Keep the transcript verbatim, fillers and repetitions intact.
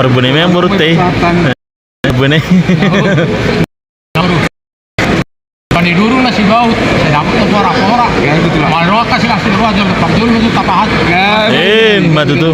Parbune memang boru te. Parbune. Pani duru na si baut, saya dapat tu pora-pora. Ya, betul lah. Malu kasih kasih dua jam depan dulu tu tapahat. Ya, eh, betul. Matu tu.